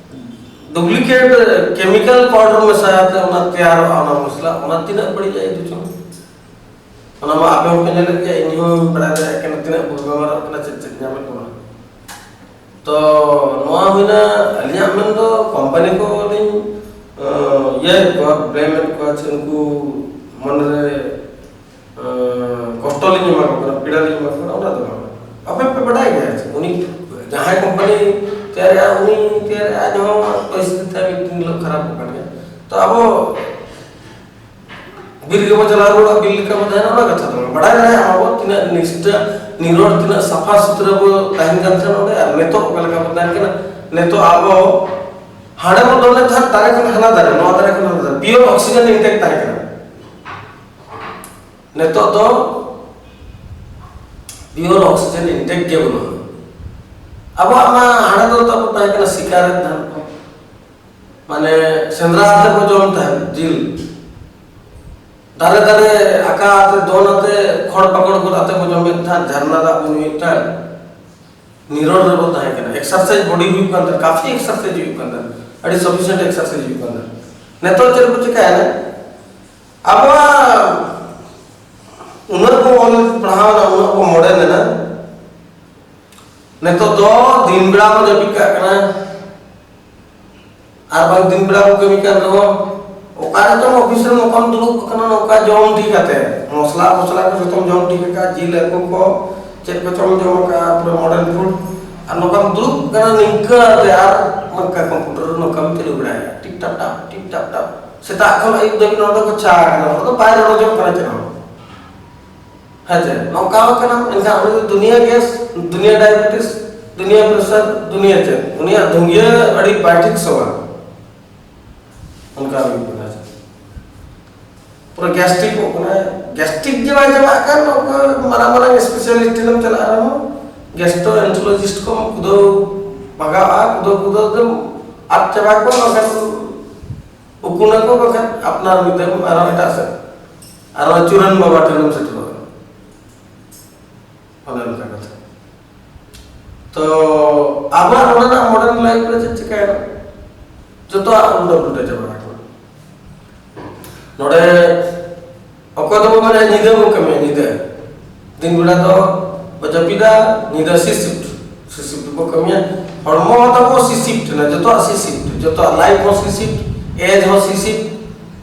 ᱰᱩᱯᱞᱤᱠᱮᱴ ᱠᱮᱢᱤᱠᱟᱞ ᱯᱟᱣᱰᱟᱨ ᱢᱮᱥᱟ ᱟᱛᱮ ᱚᱱᱟ ᱛᱮᱭᱟᱨᱚᱜᱼᱟ ᱚᱱᱟ ᱢᱚᱥᱞᱟ, ᱚᱱᱟ ᱛᱤᱱᱟᱹᱜ ᱵᱟᱹᱲᱤᱡ ᱟᱭ ᱫᱩ ᱪᱚᱝ? ᱚᱱᱟ ᱢᱟ ᱟᱯᱮ ᱦᱚᱸᱯᱮ ᱧᱮᱞᱮᱫ ᱜᱮᱭᱟ, ᱤᱧ ᱦᱚᱸ ᱵᱟᱲᱟᱭ ᱫᱟᱲᱮᱭᱟᱜ ᱠᱟᱱᱟ ᱛᱤᱱᱟᱹᱜ ᱵᱚ ᱵᱮᱵᱚᱦᱟᱨᱚᱜ ᱠᱟᱱᱟ, ᱪᱮᱫ ᱪᱮᱫ ᱧᱟᱢᱮᱫ ᱵᱚᱱᱟ᱾ ᱛᱚ ᱱᱚᱣᱟ ᱦᱩᱭᱱᱟ ᱟᱹᱞᱤᱧᱟᱜ ᱢᱮᱱ ᱫᱚ, ᱠᱳᱢᱯᱟᱱᱤ ᱠᱚ ᱞᱤᱧ ᱤᱭᱟᱹᱭᱮᱫ ᱠᱚᱣᱟ, ᱵᱞᱮᱢᱮᱫ ᱠᱚᱣᱟ, ᱪᱮ ᱩᱱᱠᱩ ᱢᱚᱱᱮ ᱨᱮ ᱠᱚᱥᱴᱚ ᱞᱤᱧ ᱮᱢᱟ ᱠᱚ ᱠᱟᱱᱟ, ᱯᱤᱲᱟ ᱞᱤᱧ ᱮᱢᱟ ᱠᱚ ᱠᱟᱱᱟ, ᱚᱱᱟ ᱫᱚ ᱵᱟᱝ᱾ ᱟᱯᱮ ᱯᱮ ᱵᱟᱰᱟᱭ ᱜᱮᱭᱟ ᱪᱮ ᱩᱱᱤ ᱡᱟᱦᱟᱸᱭ ᱠᱳᱢᱯᱟᱱᱤ ᱛᱮᱭᱟᱨᱮᱜᱼᱟ, ᱩᱱᱤ ᱛᱮᱭᱟᱨᱮᱜᱼᱟ, ᱟᱡ ᱦᱚᱸ ᱯᱚᱨᱤᱥᱛᱷᱤᱛᱤ ᱛᱮ ᱢᱤᱫ ᱫᱤᱱ ᱦᱤᱞᱳᱜ ᱠᱷᱟᱨᱟᱯᱚᱜ ᱠᱟᱱ ᱜᱮᱭᱟ᱾ ᱛᱚ ᱟᱵᱚ ᱵᱤᱨ ᱜᱮᱵᱚ ᱪᱟᱞᱟᱣ ᱨᱩᱣᱟᱹᱲᱟ, ᱵᱤᱨ ᱞᱮᱠᱟ ᱵᱚ ᱛᱟᱦᱮᱱᱟ, ᱚᱱᱟ ᱠᱟᱛᱷᱟ ᱫᱚ ᱵᱟᱝ᱾ ᱵᱟᱰᱟᱭ ᱫᱟᱲᱮᱭᱟᱜᱼᱟ ᱟᱵᱚ ᱛᱤᱱᱟᱹᱜ ᱱᱤᱥᱴᱟ ᱱᱤᱨᱚᱲ, ᱛᱤᱱᱟᱹᱜ ᱥᱟᱯᱷᱟ ᱥᱩᱛᱨᱟᱹ ᱵᱚ ᱛᱟᱦᱮᱱ ᱠᱟᱱ ᱛᱟᱦᱮᱱᱟ ᱚᱸᱰᱮ, ᱟᱨ ᱱᱤᱛᱚᱜ ᱚᱠᱟ ᱞᱮᱠᱟ ᱵᱚ ᱛᱟᱦᱮᱱ ᱠᱟᱱᱟ᱾ ᱱᱤᱛᱚᱜ ᱟᱵᱚ ᱦᱟᱸᱰᱮ ᱵᱚ ᱫᱚᱱᱮᱫ ᱛᱟᱦᱮᱸᱫ ᱫᱟᱨᱮ ᱠᱷᱚᱱ ᱦᱟᱱᱟ ᱫᱟᱨᱮ, ᱱᱚᱣᱟ ᱫᱟᱨᱮ ᱠᱷᱚᱱ ᱦᱟᱱᱟ ᱫᱟᱨᱮ, ᱯᱤᱭᱳᱨ ᱚᱠᱥᱤᱡᱮᱱ ᱤᱱᱴᱮᱠ ᱛᱟᱦᱮᱸ ᱠᱟᱱᱟ᱾ ᱱᱤᱛᱚᱜ ᱫᱚ ᱯᱤᱭᱳᱨ ᱚᱠᱥᱤᱡᱮᱱ ᱤᱱᱴᱮᱠ ᱜᱮ ᱵᱟᱹᱱᱩᱜᱼᱟ᱾ ᱟᱵᱚᱣᱟᱜ ᱢᱟ ᱦᱟᱸᱰᱮ ᱫᱚ ᱛᱟᱵᱚ ᱛᱟᱦᱮᱸ ᱠᱟᱱᱟ ᱥᱤᱠᱟᱨ ᱫᱷᱟᱱ ᱠᱚ, ᱢᱟᱱᱮ ᱥᱮᱸᱫᱽᱨᱟ ᱟᱛᱮ ᱵᱚ ᱡᱚᱢ ᱛᱟᱦᱮᱸᱫ ᱡᱤᱞ, ᱫᱟᱨᱮ ᱫᱟᱨᱮ ᱟᱠᱟ ᱟᱛᱮ, ᱫᱚᱱ ᱟᱛᱮ, ᱠᱷᱚᱲ ᱯᱟᱠᱚᱲ ᱜᱚᱫ ᱟᱛᱮ ᱵᱚ ᱡᱚᱢᱮᱫ ᱛᱟᱦᱮᱸᱫ, ᱡᱷᱟᱨᱱᱟ ᱫᱟᱜ ᱵᱚ ᱧᱩᱭᱮᱫ ᱛᱟᱦᱮᱸᱫ, ᱱᱤᱨᱚᱲ ᱨᱮᱵᱚ ᱛᱟᱦᱮᱸ ᱠᱟᱱᱟ, ᱮᱠᱥᱟᱨᱥᱟᱭᱤᱡᱽ ᱵᱚᱰᱤ ᱦᱩᱭᱩᱜ ᱠᱟᱱ ᱛᱟᱦᱮᱸᱫ, ᱠᱟᱯᱷᱤ ᱮᱠᱥᱟᱨᱥᱟᱭᱤᱡᱽ ᱦᱩᱭᱩᱜ ᱠᱟᱱ ᱛᱟᱦᱮᱸᱫ, ᱟᱹᱰᱤ ᱥᱟᱯᱷᱤᱥᱤᱭᱮᱱᱴ ᱮᱠᱥᱟᱨᱥᱟᱭᱤᱡᱽ ᱦᱩᱭᱩᱜ ᱠᱟᱱ ᱛᱟᱦᱮᱸᱫ᱾ ᱱᱤᱛᱚᱜ ᱪᱮᱫ ᱵᱚ ᱪᱤᱠᱟᱹᱭᱮᱱᱟ? ᱟᱵᱚᱣᱟᱜ ᱩᱱᱟᱹᱜ ᱵᱚ ᱚᱞ ᱯᱟᱲᱦᱟᱣ ᱮᱱᱟ, ᱩᱱᱟᱹᱜ ᱵᱚ ᱢᱚᱰᱮᱞ ᱮᱱᱟ, ᱱᱤᱛᱚᱜ ᱫᱚ ᱫᱤᱱ ᱵᱮᱲᱟ ᱵᱚ ᱡᱟᱹᱯᱤᱫ ᱠᱟᱜ ᱠᱟᱱᱟ᱾ ᱟᱨ ᱵᱟᱝ ᱫᱤᱱ ᱵᱮᱲᱟ ᱵᱚ ᱠᱟᱹᱢᱤ ᱠᱟᱱ ᱨᱮᱦᱚᱸ, ᱚᱠᱟ ᱨᱮᱪᱚᱝ ᱚᱯᱷᱤᱥ ᱨᱮ ᱱᱚᱝᱠᱟᱢ ᱫᱩᱲᱩᱵ ᱟᱠᱟᱱᱟ, ᱱᱚᱝᱠᱟ ᱡᱚᱢ ᱴᱷᱤᱠ ᱠᱟᱛᱮ, ᱢᱚᱥᱞᱟ ᱯᱷᱚᱥᱞᱟ ᱠᱚ ᱡᱚᱛᱚᱢ ᱡᱚᱢ ᱴᱷᱤᱠ ᱟᱠᱟᱫ, ᱡᱤᱞ ᱦᱟᱹᱠᱩ ᱠᱚ ᱪᱮᱫ ᱠᱚᱪᱚᱢ ᱡᱚᱢ ᱟᱠᱟᱫ, ᱯᱩᱨᱟᱹ ᱢᱚᱰᱟᱨᱱ ᱯᱷᱩᱰ, ᱟᱨ ᱱᱚᱝᱠᱟᱢ ᱫᱩᱲᱩᱵ ᱠᱟᱱᱟ ᱱᱤᱝᱠᱟᱹ ᱛᱮ, ᱟᱨ ᱱᱚᱝᱠᱟ ᱠᱚᱢᱯᱤᱭᱩᱴᱟᱨ ᱨᱮ ᱱᱚᱝᱠᱟᱢ ᱪᱟᱹᱞᱩ ᱵᱟᱲᱟᱭᱟ, ᱴᱤᱯ ᱴᱟᱯ ᱴᱟᱯ, ᱴᱤᱯ ᱴᱟᱯ ᱴᱟᱯ, ᱥᱮᱛᱟᱜ ᱠᱷᱚᱱ ᱟᱹᱭᱩᱵ ᱫᱷᱟᱹᱵᱤᱡ ᱱᱚᱣᱟ ᱫᱚ ᱜᱚᱪᱷᱟ ᱟᱠᱟᱱᱟ, ᱱᱚᱣᱟ ᱫᱚ ᱵᱟᱭ ᱨᱚᱲᱚᱡᱚᱜ ᱠᱟᱱᱟ ᱪᱮᱫ ᱦᱚᱸ᱾ ᱦᱮᱸ ᱪᱮ? ᱱᱚᱝᱠᱟ ᱦᱚᱸ ᱠᱟᱱᱟ, ᱮᱱᱠᱷᱟᱱ ᱩᱱᱤ ᱫᱚ ᱫᱩᱱᱤᱭᱟᱹ ᱜᱮᱥ, ᱫᱩᱱᱤᱭᱟᱹ ᱰᱟᱭᱟᱵᱮᱴᱤᱥ, ᱫᱩᱱᱤᱭᱟᱹ ᱯᱨᱮᱥᱟᱨ, ᱫᱩᱱᱤᱭᱟᱹ ᱪᱮᱫ? ᱩᱱᱤᱭᱟᱜ ᱫᱷᱩᱝᱜᱤᱭᱟᱹ ᱟᱹᱰᱤ ᱵᱟᱭ ᱴᱷᱤᱠ ᱥᱚᱣᱟ᱾ ᱚᱱᱠᱟ ᱦᱩᱭᱩᱜ ᱠᱟᱱᱟ᱾ ᱛᱚ ᱜᱮᱥᱴᱨᱤᱠᱚᱜ ᱠᱟᱱᱟᱭ᱾ ᱜᱮᱥᱴᱨᱤᱠ ᱡᱮ ᱵᱟᱭ ᱪᱟᱵᱟᱜ ᱠᱟᱱ, ᱚᱠᱚᱭ ᱢᱟᱨᱟᱝ ᱢᱟᱨᱟᱝ ᱥᱯᱮᱥᱟᱞᱤᱥᱴ ᱴᱷᱮᱱᱮᱢ ᱪᱟᱞᱟᱜ ᱨᱮᱦᱚᱸ ᱜᱮᱥᱴᱨᱳ ᱮᱱᱴᱨᱳᱞᱚᱡᱤᱥᱴ ᱠᱚᱢ ᱠᱩᱫᱟᱹᱣ ᱵᱷᱟᱜᱟᱣᱼᱟ, ᱠᱩᱫᱟᱹᱣ ᱠᱩᱫᱟᱹᱣ ᱛᱮᱢ ᱟᱫ ᱪᱟᱵᱟ ᱠᱚᱣᱟ᱾ ᱵᱟᱝᱠᱷᱟᱱ ᱩᱠᱩᱱᱟᱠᱚ, ᱵᱟᱝᱠᱷᱟᱱ ᱟᱯᱱᱟᱨ ᱢᱤᱫ ᱫᱷᱟᱣ ᱟᱨᱦᱚᱸ ᱮᱴᱟᱜ ᱥᱮᱫ, ᱟᱨᱦᱚᱸ ᱪᱩᱨᱟᱱ ᱵᱟᱵᱟ ᱴᱷᱮᱱᱮᱢ ᱥᱮᱴᱮᱨᱚᱜᱼᱟ᱾ ᱚᱱᱮ ᱚᱱᱠᱟ ᱠᱟᱛᱷᱟ᱾ ᱛᱚ ᱟᱵᱚᱣᱟᱜ ᱱᱚᱰᱮᱱᱟᱜ ᱢᱚᱰᱟᱨᱱ ᱞᱟᱭᱤᱯᱷ ᱨᱮ ᱪᱮᱫ ᱪᱤᱠᱟᱹᱭᱮᱱᱟ? ᱡᱚᱛᱚᱣᱟᱜ ᱩᱞᱴᱟᱹ ᱯᱩᱞᱴᱟᱹ ᱪᱟᱵᱟ ᱟᱠᱟᱱᱟ᱾ ᱱᱚᱰᱮ ᱚᱠᱚᱭ ᱫᱚᱵᱚ ᱢᱮᱱᱟ ᱧᱤᱫᱟᱹ ᱵᱚ ᱠᱟᱹᱢᱤᱭᱟ, ᱧᱤᱫᱟᱹ᱾ ᱫᱤᱱ ᱵᱮᱲᱟ ᱫᱚ ᱵᱚ ᱡᱟᱹᱯᱤᱫᱟ, ᱧᱤᱫᱟᱹ ᱥᱤ ᱥᱤᱯᱴ, ᱥᱤ ᱥᱤᱯᱴ ᱵᱚ ᱠᱟᱹᱢᱤᱭᱟ᱾ ᱦᱚᱲᱢᱚ ᱦᱚᱸ ᱛᱟᱵᱚ ᱥᱤ ᱥᱤᱯᱴ ᱮᱱᱟ, ᱡᱚᱛᱚᱣᱟᱜ ᱥᱤ ᱥᱤᱯᱴ, ᱡᱚᱛᱚᱣᱟᱜ ᱞᱟᱭᱤᱯᱷ ᱦᱚᱸ ᱥᱤ ᱥᱤᱯᱴ, ᱮᱡᱽ ᱦᱚᱸ ᱥᱤ ᱥᱤᱯᱴ,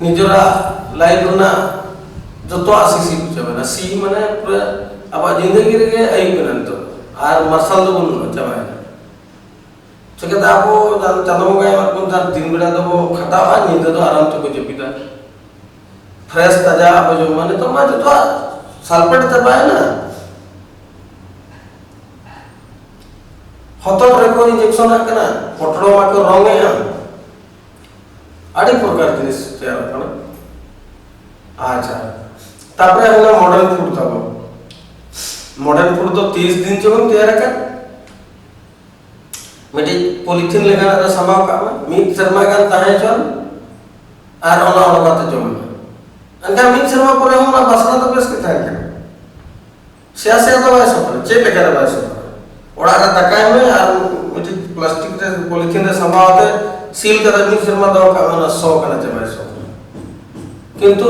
ᱱᱤᱡᱮᱨᱟᱜ ᱞᱟᱭᱤᱯᱷ ᱨᱮᱱᱟᱜ ᱡᱚᱛᱚᱣᱟᱜ ᱥᱤ ᱥᱤᱯᱴ ᱪᱟᱵᱟᱭᱮᱱᱟ᱾ ᱥᱤ ᱢᱟᱱᱮ ᱯᱩᱨᱟᱹ ᱟᱵᱚᱣᱟᱜ ᱡᱤᱱᱫᱮᱜᱤ ᱨᱮᱜᱮ ᱟᱹᱭᱩᱵ ᱮᱱᱟ ᱱᱤᱛᱚᱜ, ᱟᱨ ᱢᱟᱨᱥᱟᱞ ᱫᱚ ᱵᱟᱹᱱᱩᱜᱼᱟ, ᱪᱟᱵᱟᱭᱮᱱᱟ᱾ ᱪᱤᱠᱟᱹᱛᱮ ᱟᱵᱚ ᱪᱟᱸᱫ-, ᱪᱟᱸᱫᱚ ᱵᱚᱸᱜᱟᱭ ᱮᱢᱟᱜ ᱵᱚᱱ ᱠᱷᱟᱱ ᱫᱤᱱ ᱵᱮᱲᱟ ᱫᱚᱵᱚ ᱠᱷᱟᱴᱟᱜᱼᱟ, ᱧᱤᱫᱟᱹ ᱫᱚ ᱟᱨᱟᱢ ᱛᱮᱵᱚ ᱡᱟᱹᱯᱤᱫᱟ, ᱯᱷᱨᱮᱥ ᱛᱟᱡᱟ ᱟᱵᱚ ᱡᱚᱢᱟ᱾ ᱱᱤᱛᱚᱜ ᱢᱟ ᱡᱚᱛᱚᱣᱟᱜ ᱥᱟᱞᱯᱷᱮᱴ ᱪᱟᱵᱟᱭᱮᱱᱟ᱾ ᱦᱚᱛᱚᱫ ᱨᱮᱠᱚ ᱤᱧᱡᱮᱠᱥᱚᱱᱟᱜ ᱠᱟᱱᱟ, ᱯᱚᱴᱲᱚ ᱢᱟᱠᱚ ᱨᱚᱝ ᱮᱜᱼᱟ, ᱟᱹᱰᱤ ᱯᱨᱚᱠᱟᱨ ᱡᱤᱱᱤᱥ ᱛᱮᱭᱟᱨᱚᱜ ᱠᱟᱱᱟ᱾ ᱟᱪᱪᱷᱟ, ᱛᱟᱯᱚᱨᱮ ᱦᱩᱭᱱᱟ ᱢᱚᱰᱟᱨᱱ ᱯᱷᱩᱰ ᱛᱟᱵᱚ᱾ ᱢᱚᱰᱟᱨᱱ ᱯᱷᱩᱰ ᱫᱚ ᱛᱤᱥ ᱫᱤᱱ ᱪᱚᱵᱚᱱ ᱛᱮᱭᱟᱨ ᱟᱠᱟᱫ, ᱢᱤᱫᱴᱤᱡ ᱯᱚᱞᱤᱛᱷᱤᱱ ᱞᱮᱠᱟᱱᱟᱜ ᱨᱮ ᱥᱟᱢᱵᱟᱣ ᱠᱟᱜ ᱢᱮ, ᱢᱤᱫ ᱥᱮᱨᱢᱟ ᱜᱟᱱ ᱛᱟᱦᱮᱸ ᱦᱚᱪᱚᱣᱟᱱ, ᱟᱨ ᱚᱱᱟ ᱚᱰᱚᱠ ᱠᱟᱛᱮ ᱡᱚᱢ ᱢᱮ᱾ ᱮᱱᱠᱷᱟᱱ ᱢᱤᱫ ᱥᱮᱨᱢᱟ ᱯᱚᱨᱮ ᱦᱚᱸ ᱚᱱᱟ ᱵᱟᱥᱱᱟ ᱫᱚ ᱵᱮᱥ ᱜᱮ ᱛᱟᱦᱮᱱ ᱠᱟᱱᱟ᱾ ᱥᱮᱭᱟ ᱥᱮᱭᱟ ᱫᱚ ᱵᱟᱭ ᱥᱚ ᱠᱟᱱᱟ, ᱪᱮᱫ ᱞᱮᱠᱟ ᱨᱮ ᱵᱟᱭ ᱥᱚ ᱠᱟᱱᱟ? ᱚᱲᱟᱜ ᱨᱮ ᱫᱟᱠᱟᱭ ᱢᱮ ᱟᱨ ᱢᱤᱫᱴᱤᱡ ᱯᱞᱟᱥᱴᱤᱠ ᱨᱮ, ᱯᱚᱞᱤᱛᱷᱤᱱ ᱨᱮ ᱥᱟᱢᱵᱟᱣ ᱠᱟᱛᱮ ᱥᱤᱞ ᱠᱟᱛᱮ ᱢᱤᱫ ᱥᱮᱨᱢᱟ ᱫᱚᱦᱚ ᱠᱟᱜ ᱢᱮ, ᱚᱱᱟ ᱥᱚ ᱠᱟᱱᱟ ᱪᱮ ᱵᱟᱭ ᱥᱚ ᱠᱟᱱᱟ? ᱠᱤᱱᱛᱩ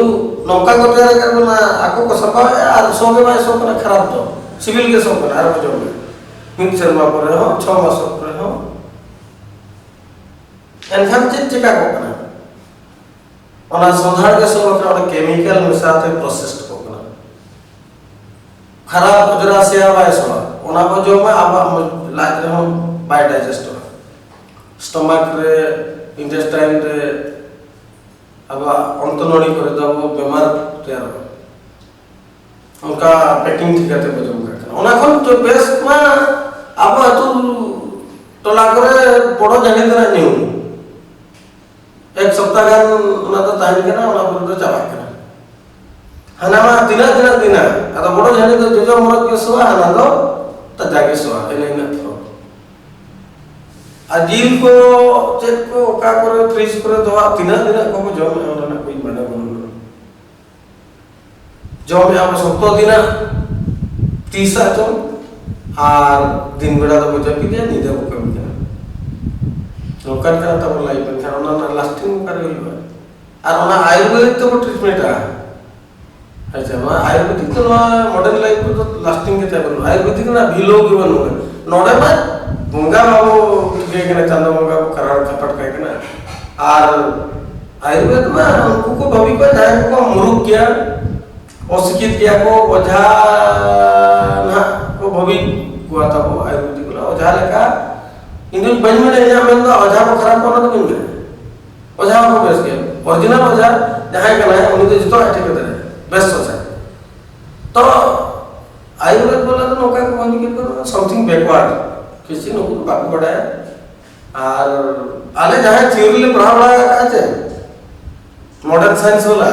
ᱱᱚᱝᱠᱟ ᱠᱚ ᱛᱮᱭᱟᱨ ᱟᱠᱟᱫ ᱵᱚᱱᱟ, ᱟᱠᱚ ᱠᱚ ᱥᱟᱯᱷᱟᱣᱮᱫᱼᱟ ᱟᱨ ᱥᱚ ᱜᱮ ᱵᱟᱭ ᱥᱚ ᱠᱟᱱᱟ, ᱠᱷᱟᱨᱟᱯ ᱫᱚ, ᱥᱤᱵᱤᱞ ᱜᱮ ᱥᱚ ᱠᱟᱱᱟ ᱟᱨ ᱠᱚ ᱡᱚᱢ ᱮᱫᱟ᱾ ᱢᱤᱫ ᱥᱮᱨᱢᱟ ᱯᱚᱨᱮ ᱦᱚᱸ, ᱪᱷᱚ ᱢᱟᱥ ᱯᱚᱨᱮ ᱦᱚᱸ᱾ ᱮᱱᱠᱷᱟᱱ ᱪᱮᱫ ᱪᱮᱠᱟ ᱠᱚᱜ ᱠᱟᱱᱟ? ᱚᱱᱟ ᱥᱚᱸᱫᱷᱟᱲ ᱜᱮ ᱥᱚ ᱠᱟᱱᱟ, ᱚᱸᱰᱮ ᱠᱮᱢᱤᱠᱮᱞ ᱢᱮᱥᱟ ᱛᱮ ᱯᱨᱚᱥᱮᱥ ᱠᱚᱜ ᱠᱟᱱᱟ᱾ ᱠᱷᱟᱨᱟᱯ ᱚᱡᱽᱨᱟ ᱥᱮᱭᱟ ᱵᱟᱭ ᱥᱚᱣᱟ, ᱚᱱᱟ ᱵᱚ ᱡᱚᱢᱟ, ᱟᱵᱚᱣᱟᱜ ᱢᱚ-, ᱞᱟᱡ ᱨᱮᱦᱚᱸ ᱵᱟᱭ ᱰᱟᱭᱡᱮᱥᱴᱚᱜᱼᱟ᱾ ᱥᱴᱚᱢᱟᱠ ᱨᱮ, ᱤᱱᱴᱮᱥᱴᱟᱭᱤᱱ ᱨᱮ, ᱟᱵᱚᱣᱟᱜ ᱚᱱᱛᱚᱱᱚᱲᱤ ᱠᱚᱨᱮ ᱫᱚ ᱟᱵᱚ ᱵᱮᱢᱟᱨ ᱛᱮᱭᱟᱨᱚᱜᱼᱟ᱾ ᱚᱱᱠᱟ ᱯᱮᱠᱤᱝ ᱴᱷᱤᱠ ᱠᱟᱛᱮ ᱵᱚ ᱡᱚᱢ ᱠᱟᱜ ᱠᱟᱱᱟ᱾ ᱚᱱᱟ ᱠᱷᱚᱱ ᱛᱚ ᱵᱮᱥ ᱢᱟ ᱟᱵᱚ ᱟᱹᱛᱩ ᱴᱚᱞᱟ ᱠᱚᱨᱮ ᱵᱚᱲᱚ ᱡᱟᱹᱱᱤ ᱛᱮᱱᱟᱜ ᱧᱩ᱾ ᱮᱠ ᱥᱚᱯᱛᱟ ᱜᱟᱱ ᱚᱱᱟ ᱫᱚ ᱛᱟᱦᱮᱱ ᱠᱟᱱᱟ, ᱚᱱᱟ ᱯᱚᱨᱮ ᱫᱚ ᱪᱟᱵᱟᱜ ᱠᱟᱱᱟ᱾ ᱦᱟᱱᱟ ᱢᱟ ᱛᱤᱱᱟᱹᱜ ᱛᱤᱱᱟᱹᱜ ᱫᱤᱱᱟ, ᱟᱫᱚ ᱵᱚᱰᱚᱡ ᱦᱟᱺᱰᱤ ᱫᱚ ᱡᱚᱡᱚ ᱢᱚᱨᱚᱡ ᱜᱮ ᱥᱚᱣᱟ, ᱦᱟᱱᱟ ᱫᱚ ᱛᱟᱡᱟ ᱜᱮ ᱥᱚᱣᱟ, ᱤᱱᱟᱹ ᱤᱱᱟᱹᱜ ᱛᱷᱚᱨ᱾ ᱟᱨ ᱡᱤᱞ ᱠᱚ ᱪᱮᱫ ᱠᱚ ᱚᱠᱟ ᱠᱚᱨᱮ ᱯᱷᱨᱤᱡᱽ ᱠᱚᱨᱮ ᱫᱚᱦᱚ ᱛᱤᱱᱟᱹᱜ ᱛᱤᱱᱟᱹᱜ ᱠᱚᱠᱚ ᱡᱚᱢᱮᱫᱼᱟ, ᱚᱱᱟ ᱨᱮᱱᱟᱜ ᱠᱳᱭ ᱢᱟᱱᱮ ᱵᱟᱹᱱᱩᱜᱼᱟ᱾ ᱡᱚᱢᱮᱫᱼᱟ ᱠᱚ ᱥᱚᱠᱛᱚ ᱫᱤᱱᱟᱜ ᱛᱤᱥᱟᱜ ᱪᱚᱝ, ᱟᱨ ᱫᱤᱱ ᱵᱮᱲᱟ ᱫᱚᱠᱚ ᱡᱟᱹᱯᱤᱫᱮᱜᱼᱟ, ᱧᱤᱫᱟᱹ ᱠᱚ ᱠᱟᱹᱢᱤ ᱠᱟᱱᱟ᱾ ᱱᱚᱝᱠᱟᱱ ᱠᱟᱱᱟ ᱛᱟᱵᱚ ᱞᱟᱭᱤᱯᱷ, ᱢᱮᱱᱠᱷᱟᱱ ᱚᱱᱟ ᱨᱮᱱᱟᱜ ᱞᱟᱥᱴᱤᱝ ᱚᱠᱟᱨᱮ ᱦᱩᱭᱩᱜᱼᱟ? ᱟᱨ ᱚᱱᱟ ᱟᱭᱩᱨᱵᱮᱫᱤᱠ ᱛᱮᱵᱚ ᱴᱨᱤᱴᱢᱮᱱᱴᱟ᱾ ᱟᱪᱪᱷᱟ, ᱱᱚᱣᱟ ᱟᱭᱩᱨᱵᱮᱫᱤᱠ ᱫᱚ ᱱᱚᱣᱟ ᱢᱚᱰᱟᱨᱱ ᱞᱟᱭᱤᱯᱷ ᱨᱮᱫᱚ ᱞᱟᱥᱴᱤᱝ ᱜᱮ ᱛᱟᱦᱮᱸ ᱵᱟᱹᱱᱩᱜᱼᱟ, ᱟᱭᱩᱨᱵᱮᱫᱤᱠ ᱨᱮᱱᱟᱜ ᱵᱷᱮᱞᱩ ᱜᱮ ᱵᱟᱹᱱᱩᱜᱼᱟ᱾ ᱱᱚᱰᱮ ᱢᱟ ᱵᱚᱸᱜᱟ ᱵᱟᱵᱚ ᱴᱷᱤᱠᱟᱹᱭ ᱠᱟᱱᱟ, ᱪᱟᱸᱫᱚ ᱵᱚᱸᱜᱟ ᱵᱚ ᱠᱟᱨᱟᱲ ᱠᱟᱯᱟᱴ ᱠᱟᱭ ᱠᱟᱱᱟ᱾ ᱟᱨ ᱟᱭᱩᱨᱵᱮᱫ ᱢᱟ ᱩᱱᱠᱩ ᱠᱚ ᱵᱷᱟᱹᱵᱤ ᱠᱚᱣᱟ ᱡᱟᱦᱟᱸᱭ ᱠᱚ ᱢᱩᱨᱩᱠ ᱜᱮᱭᱟ, ᱚᱥᱤᱠᱷᱤᱛ ᱜᱮᱭᱟ ᱠᱚ, ᱚᱡᱷᱟ ᱱᱟᱦᱟᱜ ᱠᱚ ᱵᱷᱟᱹᱵᱤ ᱠᱚᱣᱟ ᱛᱟᱵᱚ ᱟᱭᱩᱨᱵᱮᱫᱤᱠ ᱨᱮ ᱚᱡᱷᱟ ᱞᱮᱠᱟ᱾ ᱤᱧ ᱫᱚ ᱵᱟᱹᱧ ᱢᱮᱱᱟ ᱤᱧᱟᱹᱜ ᱢᱮᱱ ᱫᱚ ᱚᱡᱷᱟ ᱠᱚ ᱠᱷᱟᱨᱟᱯ ᱠᱚᱣᱟ, ᱚᱱᱟ ᱫᱚ ᱵᱟᱹᱧ ᱢᱮᱱᱟ᱾ ᱚᱡᱷᱟ ᱦᱚᱸᱠᱚ ᱵᱮᱥ ᱜᱮᱭᱟ, ᱚᱨᱤᱡᱤᱱᱟᱞ ᱚᱡᱷᱟ ᱡᱟᱦᱟᱸᱭ ᱠᱟᱱᱟᱭ ᱩᱱᱤ ᱫᱚ ᱡᱚᱛᱚᱣᱟᱜ ᱴᱷᱤᱠ ᱫᱟᱲᱮᱭᱟᱜᱼᱟ, ᱵᱮᱥ ᱚᱡᱷᱟ᱾ ᱛᱚ ᱟᱭᱩᱨᱵᱮᱫ ᱵᱟᱞᱟ ᱫᱚ ᱱᱚᱝᱠᱟ ᱠᱚ ᱵᱷᱟᱹᱵᱤ ᱠᱮᱫ ᱠᱚᱣᱟ something backward, ᱠᱤᱪᱷᱩ ᱱᱩᱠᱩ ᱫᱚ ᱵᱟᱠᱚ ᱵᱟᱰᱟᱭᱟ᱾ ᱟᱨ ᱟᱞᱮ ᱡᱟᱦᱟᱸ ᱛᱷᱤᱭᱳᱨᱤ ᱞᱮ ᱯᱟᱲᱦᱟᱣ ᱵᱟᱲᱟ ᱟᱠᱟᱫᱼᱟ ᱪᱮ, ᱢᱚᱰᱟᱨᱱ ᱥᱟᱭᱮᱱᱥ ᱵᱟᱞᱟ,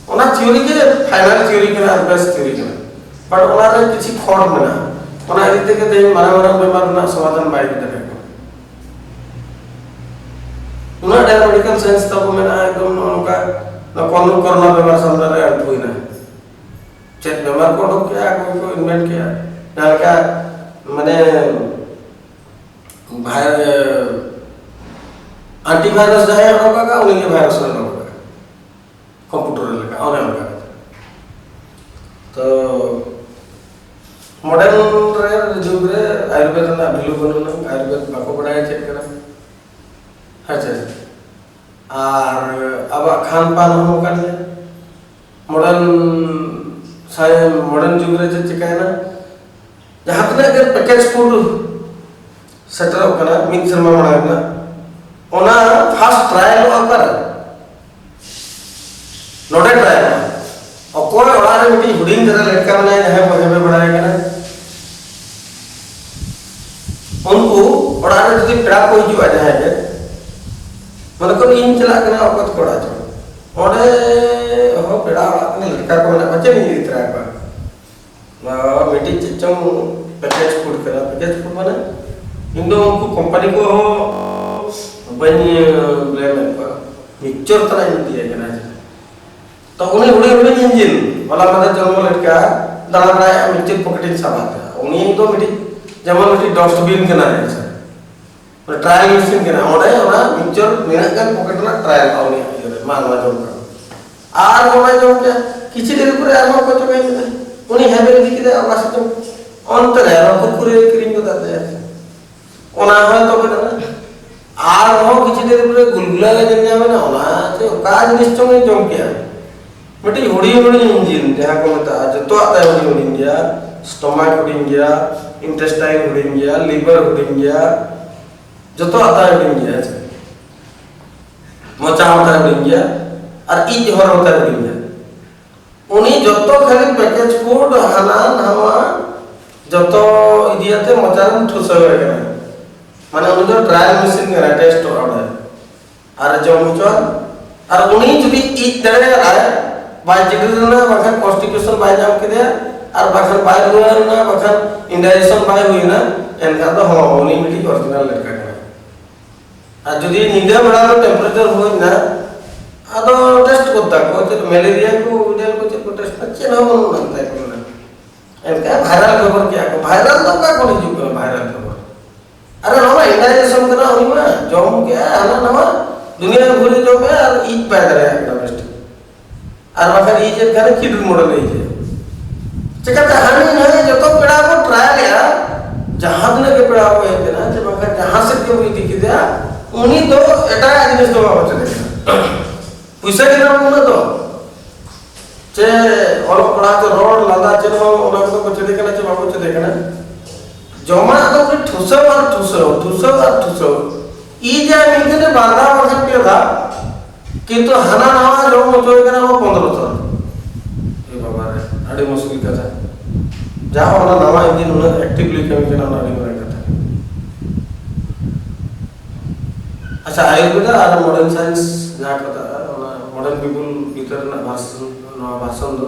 ᱚᱱᱟ ᱛᱷᱤᱭᱳᱨᱤ ᱜᱮ ᱯᱷᱟᱭᱱᱟᱞ ᱛᱷᱤᱭᱳᱨᱤ ᱠᱟᱱᱟ ᱟᱨ ᱵᱮᱥᱴ ᱛᱷᱤᱭᱳᱨᱤ ᱠᱟᱱᱟ, ᱵᱟᱴ ᱚᱱᱟ ᱨᱮ ᱠᱤᱪᱷᱩ ᱯᱷᱚᱞᱴ ᱢᱮᱱᱟᱜᱼᱟ᱾ ᱚᱱᱟ ᱤᱫᱤ ᱛᱮᱜᱮ ᱛᱮᱦᱮᱧ ᱢᱟᱨᱟᱝ ᱢᱟᱨᱟᱝ ᱵᱮᱢᱟᱨ ᱨᱮᱱᱟᱜ ᱥᱚᱢᱟᱫᱷᱟᱱ ᱵᱟᱭ ᱦᱩᱭ ᱫᱟᱲᱮᱭᱟᱜ ᱠᱟᱱᱟ᱾ ᱩᱱᱟᱹᱜ ᱰᱷᱮᱨ ᱢᱮᱰᱤᱠᱟᱞ ᱥᱟᱭᱮᱱᱥ ᱛᱟᱵᱚ ᱢᱮᱱᱟᱜᱼᱟ, ᱮᱠᱫᱚᱢ ᱱᱚᱜᱼᱚ ᱱᱚᱝᱠᱟ ᱱᱚᱣᱟ ᱠᱚᱨᱳᱱᱟ ᱠᱚᱨᱳᱱᱟ ᱵᱮᱢᱟᱨ ᱥᱟᱢᱱᱟ ᱨᱮ ᱟᱹᱜᱩᱭᱮᱱᱟ᱾ ᱪᱮᱫ ᱵᱮᱢᱟᱨ ᱠᱚ ᱩᱰᱩᱠ ᱠᱮᱜᱼᱟ, ᱚᱠᱚᱭ ᱠᱚ ᱤᱱᱵᱷᱮᱱᱴ ᱠᱮᱜᱼᱟ, ᱡᱟᱦᱟᱸ ᱞᱮᱠᱟ ᱢᱟᱱᱮ ᱵᱷᱟᱭ-, ᱟᱱᱴᱤ ᱵᱷᱟᱭᱨᱟᱥ ᱡᱟᱦᱟᱸᱭ ᱚᱰᱚᱠ ᱟᱠᱟᱫ, ᱩᱱᱤ ᱜᱮ ᱵᱷᱟᱭᱨᱟᱥ ᱮ ᱚᱰᱚᱠ ᱟᱠᱟᱫ, ᱠᱚᱢᱯᱤᱭᱩᱴᱟᱨ ᱞᱮᱠᱟ, ᱚᱱᱮ ᱚᱱᱠᱟ᱾ ᱛᱚ ᱢᱚᱰᱟᱨᱱ ᱨᱮ ᱡᱩᱜᱽ ᱨᱮ ᱟᱭᱩᱨᱵᱮᱫ ᱨᱮᱱᱟᱜ ᱵᱷᱮᱞᱩ ᱵᱟᱹᱱᱩᱜᱼᱟ, ᱟᱭᱩᱨᱵᱮᱫ ᱵᱟᱠᱚ ᱵᱟᱲᱟᱭᱟ ᱪᱮᱫ ᱠᱟᱱᱟ᱾ ᱦᱮᱸ ᱥᱮ? ᱟᱨ ᱟᱵᱚᱣᱟᱜ ᱠᱷᱟᱱ ᱯᱟᱱ ᱦᱚᱸ ᱚᱱᱠᱟ ᱜᱮ᱾ ᱢᱚᱰᱟᱨᱱ ᱥᱟᱭ-, ᱢᱚᱰᱟᱨᱱ ᱡᱩᱜᱽ ᱨᱮ ᱪᱮᱫ ᱪᱤᱠᱟᱹᱭᱮᱱᱟ? ᱡᱟᱦᱟᱸ ᱛᱤᱱᱟᱹᱜ ᱜᱮ ᱯᱮᱠᱮᱡᱽ ᱯᱷᱩᱰ ᱥᱮᱴᱮᱨᱚᱜ ᱠᱟᱱᱟ ᱢᱤᱫ ᱥᱮᱨᱢᱟ ᱢᱟᱲᱟᱝ ᱨᱮᱱᱟᱜ, ᱚᱱᱟ ᱯᱷᱟᱥᱴ ᱴᱨᱟᱭᱟᱞᱚᱜᱼᱟ ᱚᱠᱟᱨᱮ? ᱱᱚᱰᱮ ᱴᱨᱟᱭᱟᱞᱚᱜᱼᱟ᱾ ᱚᱠᱚᱭ ᱚᱲᱟᱜ ᱨᱮ ᱢᱤᱫᱴᱤᱡ ᱦᱩᱰᱤᱧ ᱫᱷᱟᱨᱟ ᱞᱮᱴᱠᱟ ᱢᱮᱱᱟᱭᱟ, ᱡᱟᱦᱟᱸᱭ ᱵᱚᱦᱮ ᱵᱚᱦᱮ ᱵᱟᱲᱟᱭ ᱠᱟᱱᱟ, ᱩᱱᱠᱩ ᱚᱲᱟᱜ ᱨᱮ ᱡᱩᱫᱤ ᱯᱮᱲᱟ ᱠᱚ ᱦᱤᱡᱩᱜᱼᱟ ᱡᱟᱦᱟᱸᱭ ᱜᱮ, ᱢᱚᱱᱮ ᱠᱚᱨ ᱤᱧ ᱪᱟᱞᱟᱜ ᱠᱟᱱᱟ ᱚᱠᱚᱭ ᱛᱟᱠᱚ ᱚᱲᱟᱜ ᱪᱚ, ᱚᱸᱰᱮ ᱦᱚᱸ ᱯᱮᱲᱟ ᱚᱲᱟᱜ ᱠᱷᱚᱱ ᱞᱮᱴᱠᱟ ᱠᱚ ᱢᱮᱱᱟᱜ ᱠᱚᱣᱟ, ᱪᱮᱫ ᱤᱧ ᱤᱫᱤ ᱛᱚᱨᱟ ᱠᱚᱣᱟ? ᱱᱚᱣᱟ ᱢᱤᱫᱴᱤᱡ ᱪᱮᱫ ᱪᱚᱝ ᱯᱮᱠᱮᱡᱽ ᱯᱷᱩᱰ ᱠᱟᱱᱟ᱾ ᱯᱮᱠᱮᱡᱽ ᱯᱷᱩᱰ ᱢᱟᱱᱮ ᱤᱧ ᱫᱚ ᱩᱱᱠᱩ ᱠᱳᱢᱯᱟᱱᱤ ᱠᱚ ᱦᱚᱸ ᱵᱟᱹᱧ ᱵᱞᱮᱢᱮᱫ ᱠᱚᱣᱟ, ᱢᱤᱠᱥᱪᱟᱨ ᱛᱟᱱᱟᱜ ᱤᱧ ᱤᱫᱤᱭᱟᱭ ᱠᱟᱱᱟ᱾ ᱛᱚ ᱩᱱᱤ ᱦᱩᱰᱤᱧ ᱦᱩᱰᱤᱧ ᱤᱧᱡᱤᱱ ᱵᱟᱞᱟ ᱢᱟᱫᱷᱮ ᱡᱚᱱᱢᱚ ᱞᱮᱴᱠᱟ ᱫᱟᱬᱟ ᱵᱟᱲᱟᱭᱟ, ᱢᱤᱠᱥᱪᱟᱨ ᱯᱚᱠᱮᱴ ᱤᱧ ᱥᱟᱵᱟ᱾ ᱩᱱᱤ ᱫᱚ ᱢᱤᱫᱴᱤᱡ ᱡᱮᱢᱚᱱ ᱢᱤᱫᱴᱤᱡ ᱰᱚᱥᱴᱵᱤᱱ ᱠᱟᱱᱟᱭ᱾ ᱴᱨᱟᱭᱟᱞ ᱢᱮᱥᱤᱱ ᱠᱟᱱᱟ, ᱚᱸᱰᱮ ᱚᱱᱟ ᱢᱤᱠᱥᱪᱟᱨ ᱢᱮᱱᱟᱜ ᱠᱟᱱ ᱯᱚᱠᱮᱴ ᱨᱮᱱᱟᱜ ᱴᱨᱟᱭᱟᱞ ᱩᱱᱤᱭᱟᱜ ᱤᱭᱟᱹ ᱨᱮ, ᱢᱟ ᱱᱚᱣᱟ ᱡᱚᱢ ᱠᱟᱜ ᱢᱮ᱾ ᱟᱨ ᱚᱱᱟ ᱡᱚᱢ ᱠᱮᱫ ᱠᱤᱪᱷᱩ ᱫᱤᱱ ᱯᱚᱨᱮ ᱟᱨᱦᱚᱸ ᱚᱠᱚᱭ ᱪᱚ ᱢᱮᱱ ᱠᱮᱫᱟ, ᱩᱱᱤ ᱦᱮᱵᱮᱞ ᱤᱫᱤ ᱠᱮᱫᱟ ᱚᱠᱟ ᱥᱮᱫ ᱪᱚᱝ, ᱚᱱᱛᱮ ᱨᱮ ᱟᱨᱦᱚᱸ ᱠᱩᱨᱠᱩᱨᱮ ᱠᱤᱨᱤᱧ ᱠᱟᱫᱟ ᱫᱮ, ᱚᱱᱟ ᱦᱚᱸ ᱛᱚᱵᱮ ᱠᱟᱱᱟ᱾ ᱟᱨᱦᱚᱸ ᱠᱤᱪᱷᱩ ᱫᱤᱱ ᱯᱚᱨᱮ ᱜᱩᱞᱜᱩᱞᱟ ᱞᱮ ᱧᱮᱞ ᱧᱟᱢ ᱮᱱᱟ, ᱚᱱᱟ ᱪᱮᱫ ᱚᱠᱟ ᱡᱤᱱᱤᱥ ᱪᱚᱝ ᱮ ᱡᱚᱢ ᱠᱮᱜᱼᱟ, ᱢᱤᱫᱴᱤᱡ ᱦᱩᱰᱤᱧ ᱦᱩᱰᱤᱧ ᱤᱧᱡᱤᱱ ᱡᱟᱦᱟᱸ ᱠᱚ ᱢᱮᱛᱟᱜᱼᱟ, ᱡᱚᱛᱚᱣᱟᱜ ᱛᱟᱭ ᱦᱩᱰᱤᱧ ᱦᱩᱰᱤᱧ ᱜᱮᱭᱟ, ᱥᱴᱚᱢᱟᱠ ᱦᱩᱰᱤᱧ ᱜᱮᱭᱟ, ᱤᱱᱴᱮᱥᱴᱟᱭᱤᱱ ᱦᱩᱰᱤᱧ ᱜᱮᱭᱟ, ᱞᱤᱵᱷᱟᱨ ᱦᱩᱰᱤᱧ ᱜᱮᱭᱟ, ᱡᱚᱛᱚᱣᱟᱜ ᱛᱟᱭ ᱦᱩᱰᱤᱧ ᱜᱮᱭᱟ, ᱦᱮᱸ ᱥᱮ? ᱢᱚᱪᱟ ᱦᱚᱸ ᱛᱟᱭ ᱦᱩᱰᱤᱧ ᱜᱮᱭᱟ, ᱟᱨ ᱤᱡ ᱦᱚᱨ ᱦᱚᱸ ᱛᱟᱭ ᱦᱩᱰᱤᱧ ᱜᱮᱭᱟ᱾ ᱩᱱᱤ ᱡᱚᱛᱚ ᱠᱷᱟᱹᱞᱤ ᱯᱮᱠᱮᱡᱽ ᱯᱷᱩᱰ ᱦᱟᱱᱟ ᱱᱟᱣᱟ ᱡᱚᱛᱚ ᱤᱫᱤᱭᱟᱛᱮ ᱢᱚᱪᱟ ᱨᱮᱢ ᱴᱷᱩᱥᱟᱹᱣ ᱮ ᱠᱟᱱᱟ᱾ ᱢᱟᱱᱮ ᱩᱱᱤ ᱫᱚ ᱴᱨᱟᱭᱟᱞ ᱢᱮᱥᱤᱱ ᱠᱟᱱᱟ, ᱴᱮᱥᱴ ᱚᱲᱟᱜ ᱨᱮ ᱟᱨ ᱡᱚᱢ ᱦᱚᱪᱚᱣᱟᱭ᱾ ᱟᱨ ᱩᱱᱤ ᱡᱩᱫᱤ ᱤᱡ ᱫᱟᱲᱮᱭᱟᱜᱼᱟᱭ, ᱵᱟᱭ ᱡᱤᱰᱤᱨ ᱞᱮᱱᱟ, ᱵᱟᱝᱠᱷᱟᱱ ᱠᱚᱱᱥᱴᱤᱯᱮᱥᱚᱱ ᱵᱟᱭ ᱧᱟᱢ ᱠᱮᱫᱮᱭᱟ, ᱟᱨ ᱵᱟᱝᱠᱷᱟᱱ ᱵᱟᱭ ᱨᱩᱣᱟᱹ ᱞᱮᱱᱟ, ᱵᱟᱝᱠᱷᱟᱱ ᱤᱱᱰᱟᱭᱡᱮᱥᱚᱱ ᱵᱟᱭ ᱦᱩᱭᱱᱟ, ᱮᱱᱠᱷᱟᱱ ᱫᱚ ᱦᱚᱸ, ᱩᱱᱤ ᱢᱤᱫᱴᱤᱡ ᱚᱨᱤᱡᱤᱱᱟᱞ ᱞᱮᱴᱠᱟ ᱠᱟᱱᱟᱭ᱾ ᱟᱨ ᱡᱩᱫᱤ ᱧᱤᱫᱟᱹ ᱵᱮᱲᱟ ᱫᱚ ᱴᱮᱢᱯᱟᱨᱮᱪᱟᱨ ᱦᱩᱭᱱᱟ, ᱟᱫᱚ ᱴᱮᱥᱴ ᱜᱚᱫ ᱫᱟᱠᱚ, ᱪᱮᱫ ᱢᱮᱞᱮᱨᱤᱭᱟ ᱠᱚ, ᱩᱰᱟᱹᱞ ᱠᱚ, ᱪᱮᱫ ᱠᱚ ᱴᱮᱥᱴ ᱠᱟᱱᱟ, ᱪᱮᱫ ᱦᱚᱸ ᱵᱟᱹᱱᱩᱜ ᱟᱱ ᱛᱟᱭ ᱠᱚ ᱢᱮᱱᱟ᱾ ᱮᱱᱠᱷᱟᱱ ᱵᱷᱟᱭᱨᱟᱞ ᱠᱷᱚᱵᱚᱨ ᱠᱮᱜᱼᱟ ᱠᱚ, ᱵᱷᱟᱭᱨᱟᱞ ᱫᱚ ᱚᱠᱟ ᱠᱷᱚᱱ ᱦᱤᱡᱩᱜ ᱠᱟᱱᱟ ᱵᱷᱟᱭᱨᱟᱞ ᱠᱷᱚᱵᱚᱨ? ᱟᱨᱮ ᱱᱚᱣᱟ ᱤᱱᱰᱟᱭᱡᱮᱥᱚᱱ ᱠᱟᱱᱟ, ᱩᱱᱤ ᱢᱟ ᱡᱚᱢ ᱠᱮᱜᱼᱟ ᱦᱟᱱᱟ ᱱᱟᱣᱟ, ᱫᱩᱱᱤᱭᱟᱹ ᱵᱷᱩᱞᱮ ᱡᱚᱢ ᱠᱮᱜᱼᱟ ᱟᱨ ᱤᱡ ᱵᱟᱭ ᱫᱟᱲᱮᱭᱟᱜ ᱠᱟᱱᱟ ᱵᱮᱥ ᱴᱷᱤᱠ᱾ ᱟᱨ ᱵᱟᱠᱷᱟᱱ ᱤᱡ ᱮᱱ ᱠᱷᱟᱱ ᱠᱷᱤᱰᱩᱨ ᱢᱚᱰᱮᱞ ᱤᱡ᱾ ᱪᱮᱠᱟᱛᱮ ᱦᱟᱹᱱᱤ ᱱᱟᱹᱭ ᱡᱚᱛᱚ ᱯᱮᱲᱟ ᱵᱚ ᱴᱨᱟᱭ ᱞᱮᱜᱼᱟ, ᱡᱟᱦᱟᱸ ᱛᱤᱱᱟᱹᱜ ᱜᱮ ᱯᱮᱲᱟ ᱠᱚ ᱦᱮᱡ ᱮᱱᱟ, ᱪᱮ ᱵᱟᱝᱠᱷᱟᱱ ᱡᱟᱦᱟᱸ ᱥᱮᱫ ᱜᱮᱵᱚ ᱤᱫᱤ ᱠᱮᱫᱮᱭᱟ, ᱩᱱᱤ ᱫᱚ ᱮᱴᱟᱜᱟᱜ ᱡᱤᱱᱤᱥ ᱫᱚ ᱵᱟᱵᱚ ᱪᱮᱫ ᱠᱟᱱᱟ᱾ ᱯᱩᱭᱥᱟᱹ ᱜᱮ ᱧᱟᱢ ᱩᱱᱟᱹᱜ ᱫᱚ᱾ ᱪᱮ ᱚᱞᱚᱜ ᱯᱟᱲᱦᱟᱜ ᱪᱮ ᱨᱚᱲ ᱞᱟᱸᱫᱟ ᱪᱮᱫ ᱦᱚᱸ ᱚᱱᱟ ᱠᱚᱫᱚ ᱠᱚ ᱪᱮᱫᱮ ᱠᱟᱱᱟ ᱪᱮ ᱵᱟᱠᱚ ᱪᱮᱫᱮ ᱠᱟᱱᱟ? ᱡᱚᱢᱟᱜ ᱫᱚ ᱩᱱᱤ ᱴᱷᱩᱥᱟᱹᱣ ᱟᱨ ᱴᱷᱩᱥᱟᱹᱣ, ᱴᱷᱩᱥᱟᱹᱣ ᱟᱨ ᱴᱷᱩᱥᱟᱹᱣ᱾ ᱤᱡᱟ ᱢᱤᱫ ᱫᱤᱱ ᱨᱮ ᱵᱟᱨ ᱫᱷᱟᱣ ᱵᱟᱝᱠᱷᱟᱱ ᱯᱮ ᱫᱷᱟᱣ, ᱠᱤᱱᱛᱩ ᱦᱟᱱᱟ ᱱᱟᱣᱟ ᱡᱚᱢ ᱦᱚᱪᱚᱭ ᱠᱟᱱᱟ ᱠᱚ ᱯᱚᱱᱫᱽᱨᱚ ᱥᱚ᱾ ᱮ ᱵᱟᱵᱟ ᱨᱮ, ᱟᱹᱰᱤ ᱢᱩᱥᱠᱤᱞ ᱠᱟᱛᱷᱟ᱾ ᱡᱟ ᱚᱱᱟ ᱱᱟᱣᱟ ᱤᱧᱡᱤᱱ ᱩᱱᱟᱹᱜ ᱮᱠᱴᱤᱵᱷᱞᱤ ᱠᱟᱹᱢᱤ ᱠᱟᱱᱟ, ᱚᱱᱟ ᱟᱹᱰᱤ ᱢᱟᱨᱟᱝ ᱠᱟᱛᱷᱟ᱾ ᱟᱪᱪᱷᱟ, ᱟᱭᱩᱨᱵᱮᱫᱟ ᱟᱨ ᱢᱚᱰᱟᱨᱱ ᱥᱟᱭᱮᱱᱥ ᱡᱟᱦᱟᱸ ᱠᱟᱛᱷᱟ, ᱚᱱᱟ ᱢᱚᱰᱟᱨᱱ ᱯᱤᱯᱚᱞ ᱨᱮᱱᱟᱜ ᱵᱷᱟᱨᱥᱚᱱ, ᱱᱚᱣᱟ ᱵᱷᱟᱨᱥᱚᱱ ᱫᱚ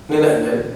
ᱱᱤᱱᱟᱹᱜ ᱜᱮ᱾